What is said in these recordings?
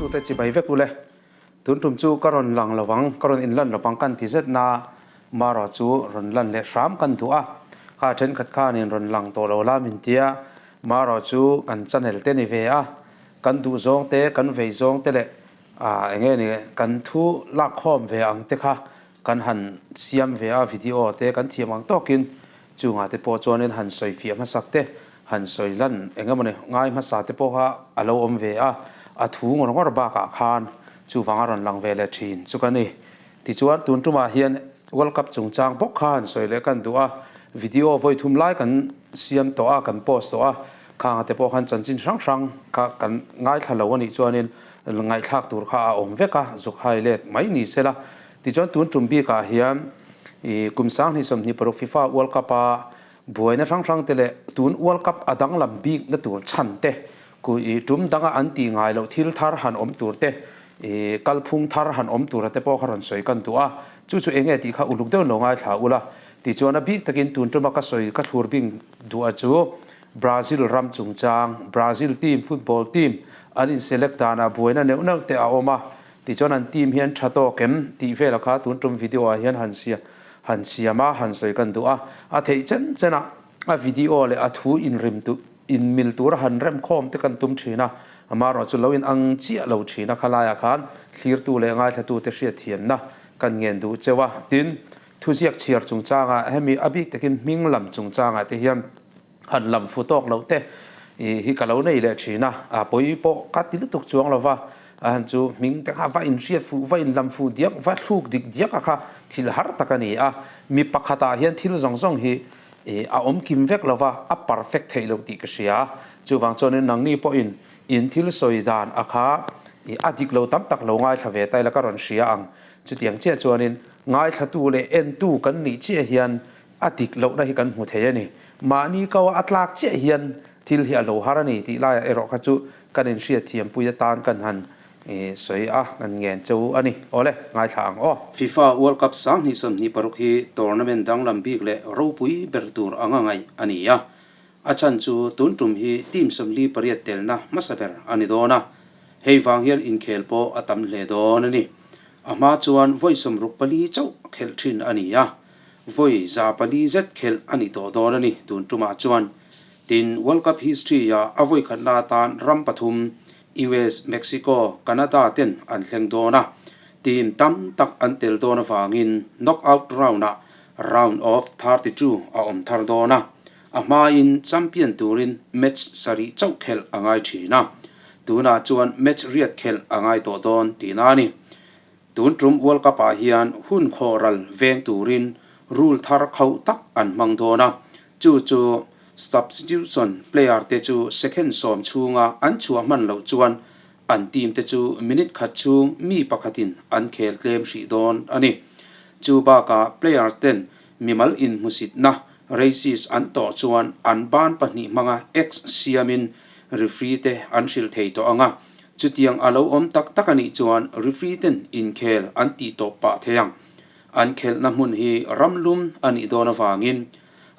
tute chibai vek ule. Tun tum chu ka rawn lang lovang, ka rawn inlan lovang kan ti zet na marawh chu rawn lan leh hram kan duh a. Kha thenkhat khanin rawn lang tawh lo la min tia, marawh chu kan channel te ni ve a, kan duh zawng te, kan vei zawng te leh eng nge ni kan thu lakkhawm ve ang te kha kan han siam ve a, video te kan thiam ang tawkin chungah te pawh chuanin han sawi fiah hmasak te, han sawi lan eng emawni ngai hmasa te pawh kha a lo awm ve a, a thu ngawr ngawr bakah khan chuvang a rawn lang ve leh thin chu ka ni. Tichuan tun tumah hian World Cup chungchang bawk kha han sawi leh kan duh a, video vawi thum lai kan siam tawh a, kan post tawh a, khanga te pawh khan chanchin hrang hrang kha kan ngaithla lo a nih chuanin ngaihthlak tur kha a awm vek a, zuk hai let mai ni sela. Tichuan tun tum bikah hian ih kum 2026 FIFA World Cup a buaina hrang hrang te leh tun World Cup a danglam bikna tur chhan te, ku ih tum danga an tih ngai loh thil thar han awm tur te, ih kalphung thar han awm tura te pawh kha rawn sawi kan duh a, chu chu eng nge tih kha uluk deuhin lo ngaithla ula. Tichuan a bik takin tun tuma ka sawi ka thlur bing duh a chu Brazil ram chungchang, Brazil team football team an in select danah buaina neuh neuh te a awm a, Tichuan an team hian tha tawk em tih velah kha tun tum video ah hian han sia han siam a, han sawi kan duh a. A theih chen chen a, a video leh a thu inrim tu inmil tura han rem khawm te kan tum thin a, amaherawh chu lo in ang chiah lo thin a khalaiah khan thlirtu leh ngaithlatu te hriatthiamna kan ngen duh cheu a. Tin, thuziak chhiar chungchangah hemi a bik takin hming lam chungchangah te hian Han lam fu tawk loh te hi ka lo nei leh thin a, a pawi pawh ka ti lutuk chuang lo va, a han chu hming te kha va inhriat fuh, va inlam fuh diak, va thluk dik diak a kha thil har tak a ni a, mi pakhatah hian thil zawng zawng hi a awm kim vek lo va, a perfect theih loh tih ka hria, chuvang chuanin nangni pawhin in thil sawi dan a kha a dik lo tam tak lo ngaithla ve ta ila ka rawn hria ang, chutiang chiah chuanin ngaithlatu leh entu kan nih chiah hian A dik lohna hi kan hmu thei a ni. Mahni ko a tlak chiah hian thil hi a lo har a ni tih laiah erawh kha chu kan inhriatthiampui atan kan han sawi a, kan ngen che u a ni. Awle, ngaithla ang aw. FIFA World Cup 2026 hi tournament danglam bik leh ropui ber tur anga ngaih a ni a. A chhan chu tun tum hi team 48 telna hmasa ber a ni dawn a. Hei vang hian inkhel pawh a tam hle dawn a ni. A hma chuan vawi 64 chauh khelh thin a ni a. Vawi 400 zet khelh a ni tawh dawn a ni tun tumah chuan. Tin, World Cup history-ah a vawi khatna atan ram pathum, US, Mexico, Canada ten an thleng dawn a. Team tam tak an tel dawn avangin knockout round-ah round of 32 a awm thar dawn a. A hmain champion turin match sarih chauh khelh a ngai thin a. Tunah chuan match riat khelh a ngai tawh dawn tihna a ni. Tun tum World Cup ah hian hun khawhral veng turin rule thar khauh tak an hmang dawn a, chu chu substitution player te chu second sawm chhunga an chhuah hman loh chuan an team te chu minute khat chhung mi pakhatin an khel tlem hrih dawn a ni. Chu bakah player ten mimal inhmusitna, racist, an tawh chuan an ban pahnih hmanga X siamin referee te an hrilh thei tawh ang a, Chutiang a lo awm tak tak a nih chuan referee ten inkhel an tih tawp pah thei ang. An khelhna hmun hi ram lum a nih dawn avangin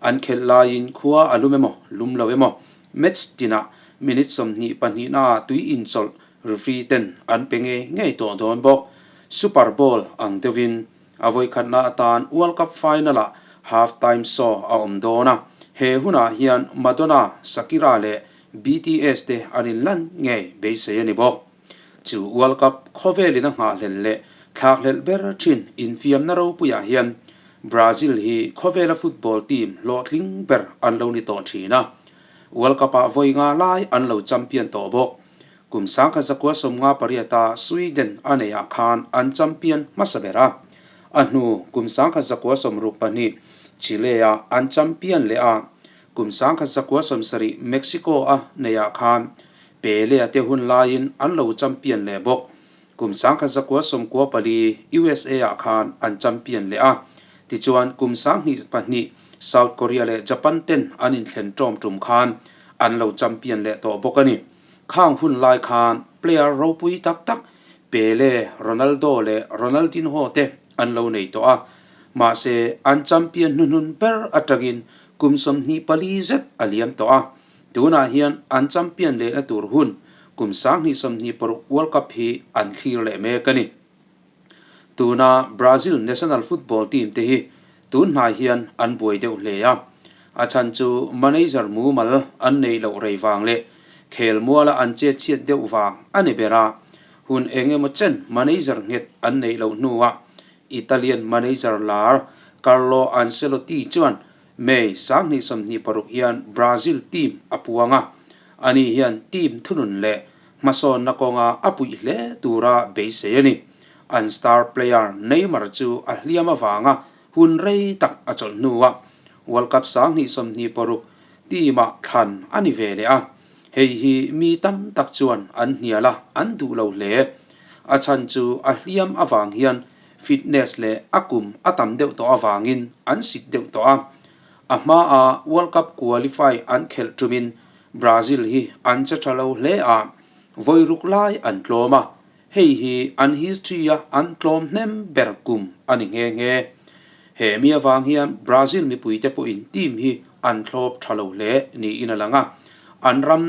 an khelh laiin khua a lum emaw, lum lo emaw, match tinah minute 22 naah tui inchawlh referee ten an pe ngei ngei tawh dawn bawk. Super Bowl ang deuhin a vawikhatna atan World Cup final-ah half time show a awm dawn a, he hunah hian Madonna, Shakira leh BTS te an inlan ngei beisei a ni bawk. Chu World Cup khawvelin a nghahhlelh leh thlakhlelh ber thin infiamna ropuiah hian Brazil hi khawvela football team hlawhtling ber an lo ni tawh thin a. World Cup-ah vawi nga lai an lo champion tawh bawk. Kum 1958-a Sweden a neihah khan an champion hmasa ber a. A hnu kum 1962 Chile-ah an champion leh a. Kum 1970 Mexico a neihah khan Pele a te hun laiin an lo champion leh bawk. Kum 1994 USA ah khan an champion leh a. Tichuan kum 2002 South Korea leh Japan ten an inthlen ṭawm ṭum khan an lo champion leh tawh bawk a ni. Khang hun lai khan player ropui tak tak Pele, Ronaldo leh Ronaldinho te an lo nei tawh a. Mahse an champion hnuhnun ber atangin Kum 24 zet a liam tawh a, tunah hian an champion lehna tur hun kum 2026 World Cup hi an thlir leh mek a ni. Tuna Brazil national football team te hi tun hnai hian an buai deuh hle a, a chhan chu manager mumal an neih loh rei vang leh khelmuala an chet chhiat deuh vang a ni ber a, hun eng emaw chen manager nghet an neih loh hnuah Italian manager lar Carlo Ancelotti chuan May 2026 hian Brazil team a puang a, ani hian team thunun leh Hmasawnna kawnga a puih hle tura beisei a ni. An star player Neymar chu a hliam avanga hun rei tak a chawlh hnuah World Cup 2026 team-ah thlan a ni ve leh a, hei hi mi tam tak chuan an hnial a, an duh lo hle. A chhan chu a hliam avang hian fitness leh a kum a tam deuh tawh avangin an sit deuh tawh a. A hmaa World Cup qualify an khelh tumin Brazil hi an che tha lo hle a, vawi ruk lai an tlawm a, hei hi an history-a an tlawm hnem ber kum a ni nghe nghe. He mi avang hian Brazil mipuite pawhin team hi an thlawp tha lo hle niin a lang a, an ram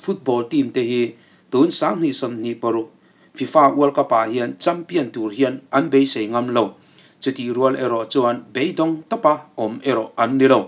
football team te hi tun 2026 FIFA World Cup-ah hian champion tur hian an beisei ngam lo. Chutih rual erawh chuan beidawng tawpa awm erawh an ni lo.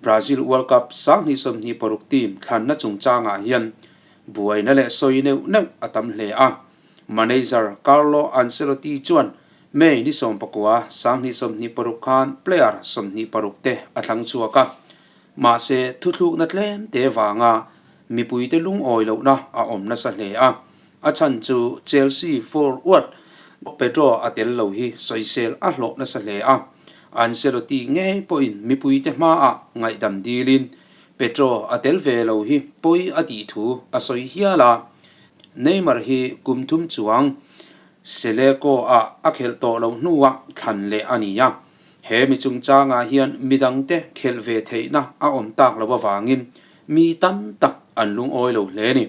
Brazil World Cup 2026 team thlanna chungchangah hian buaina leh sawi neuh neuh a tam hle a. Manager Carlo Ancelotti chuan May ni 19, 2026 khan player 26 te a thlang chhuak a. Mahse, thuthlukna tlem te vanga mipuite lungawi lohna a awm nasa hle a. A chhan chu Chelsea forward Pedro a tel lo hi sawisel a hlawh nasa hle a. Ancelotti ngei pawhin mipuite hmaah ngaihdam dilin Pedro a tel ve lo hi pawi a tih thu a sawi hial a. Neymar hi kum thum chuang Seleco-ah a khelh tawh loh hnuah thlan leh a ni a. He mi chungchangah hian midangte khelh ve theihna a awm tak loh avangin mi tam tak an lungawi lo hle a ni.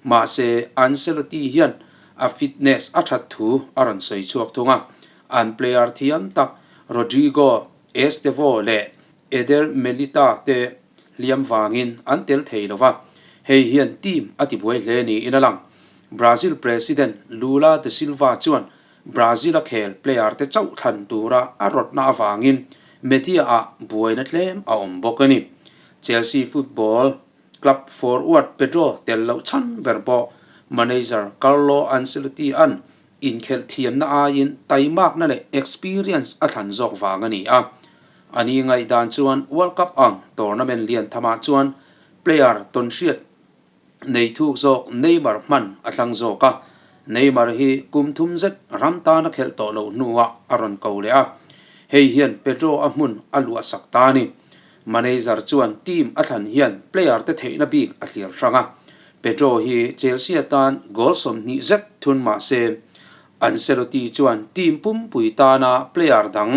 Mahse, Ancelotti hian a fitness a that thu a rawn sawi chhuak thung a, an player thiam tak Rodrygo Estevao leh Eder Militao te hliam vangin an tel thei lo va, hei hian team a tibuai hle niin a lang. Brazil president Lula da Silva chuan Brazil-a khel player te chauh thlan tura a rawtna avangin media-ah buaina tlem a awm bawk a ni. Chelsea football club forward Pedro tel loh chhan ber pawh manager Carlo Ancelotti-a'n inkhelh thiamna aiin taimakna leh experience a thlan zawk vang a ni a. A ni ngaihdan chuan World Cup ang tournament lian thamah chuan player tawnhriat Nei thuk zawk Neymar hman a thlang zawk a, Neymar hi kum thum zet ram tan a khelh tawh loh hnuah a rawn ko leh a, hei hian Pedro a hmun a luah sak ta a ni. Manager chuan team a thlan hian player te theihna bik a thlir hrang a, Pedro hi Chelsea atan goal 20 zet thun mah se, Ancelotti chuan team pumpui tana player dang,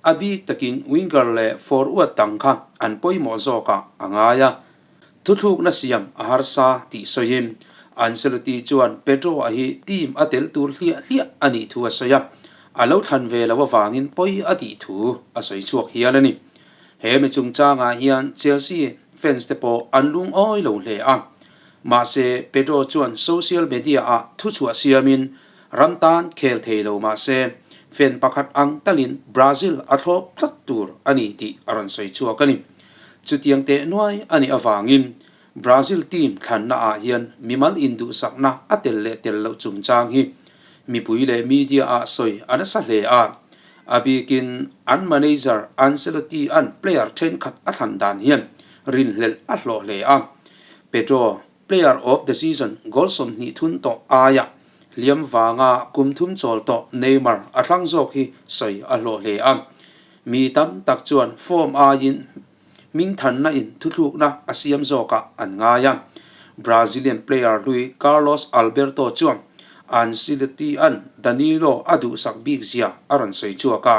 a bik takin winger leh forward dang kha an pawimawh zawkah a ngai a. Thuthlukna siam a harsa tih sawiin Ancelotti chuan Pedro-a hi team a tel tur hliah hliah a nih thu a sawi a, a lo thlan ve lo avangin pawi a tih thu a sawi chhuak hial a ni. He mi chungchangah hian Chelsea fans te pawh an lungawi lo hle a, mahse Pedro chuan social media-ah thuchhuah siamin ram tan khel thei lo mahse fan pakhat ang talin Brazil a thlawp tlat tur a ni tih a rawn sawi chhuak a ni. Chutiang teh nuai a nih avangin Brazil team thlanna ah hian mimal induhsakna a tel leh tel loh chungchang hi mipui leh media ah sawi a nasa hle a. A bikin an manager Ancelotti an player thenkhat a thlan dan hian rinhlelh a hlawh hle a. Pedro, player of the season goal 20 thun tawh aia hliam vanga kum thum chawl tawh Neymar a thlang zawk hi sawi a hlawh hle a. Mi tam tak chuan form aiin hmingthanna in thuthlukna a siam zawkah an ngai a. Brazilian player hlui Carlos Alberto chuan Ancelotti-a'n Danilo a duhsak bik zia a rawn sawi chhuak a.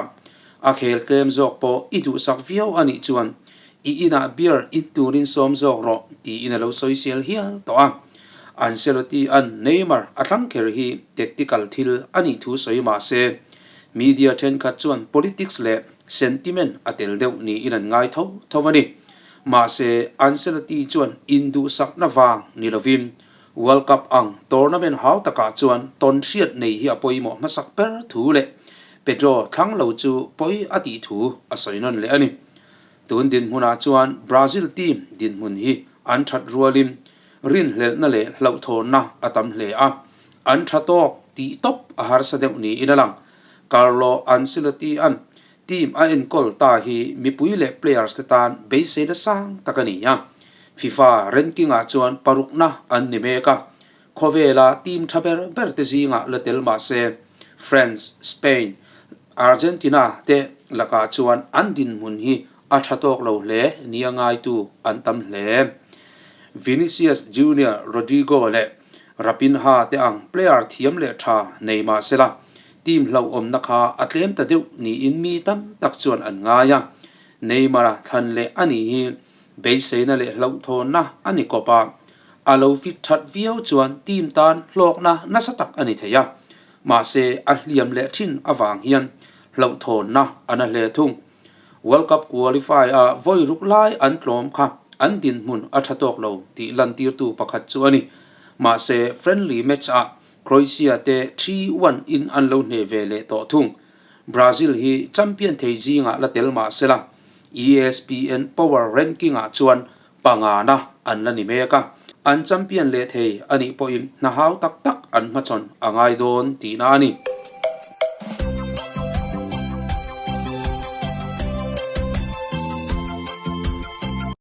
A khel tlem zawk pawh i duhsak viau a nih chuan i inah beer in turin sawm zawk rawh tiin a lo sawisel hial tawh a. Ancelotti-a'n Neymar a thlang kher hi tactical thil a nih thu sawi mah se Media thenkhat chuan politics leh sentiment a tel deuh niin an ngai tho tho a ni. Mahse, Ancelotti chuan induhsakna vang ni lovin World Cup ang tournament hau takah chuan tawn hriat nei hi a pawimawh hmasak ber thu leh Pedro thlang lo chu pawi a tih thu a sawi nawn leh a ni. Tun dinhmunah chuan Brazil team dinhmun hi an that rualin rinhlelhna leh hlauhthawnna a tam hle a, an tha tawk tih tawp a harsa deuh niin a lang. Carlo Ancelotti-a'n team a enkawl ta hi mipui leh players te tan beiseina sang tak a ni a, FIFA ranking-ah chuan parukna an ni mek a, khawvela team tha ber ber te zingah la tel mah se France, Spain, Argentina te lakah chuan an dinhmun hi a tha tawk lo hle nia ngaitu an tam hle. Vinicius Junior, Rodrygo leh Raphinha te ang player thiam leh tha nei mah sela team hlauhawmna kha a tlem ta deuh niin mi tam tak chuan an ngai a. Neymar-a thlan leh a ni hi beiseina leh hlauhthawnna a ni kawp a, a lo fit that viau chuan team tan hlawkna nasa tak a ni thei a. Mahse a hliam leh thin avang hian hlauhthawnna a na hle thung. World Cup qualify a vawi ruk lai an tlawm kha an dinhmun a tha tawk lo tih lantirtu pakhat chu a ni. Mahse friendly match ah Croatia te 3-1 in an lo hneh ve leh tawh thung. Brazil hi champion thei zingah la tel mah sela ESPN Power Ranking ah chuan pangana an la ni mek a. An champion leh thei a nih pawhin hna hau tak tak an hmachhawn a ngai dawn tihna a ni.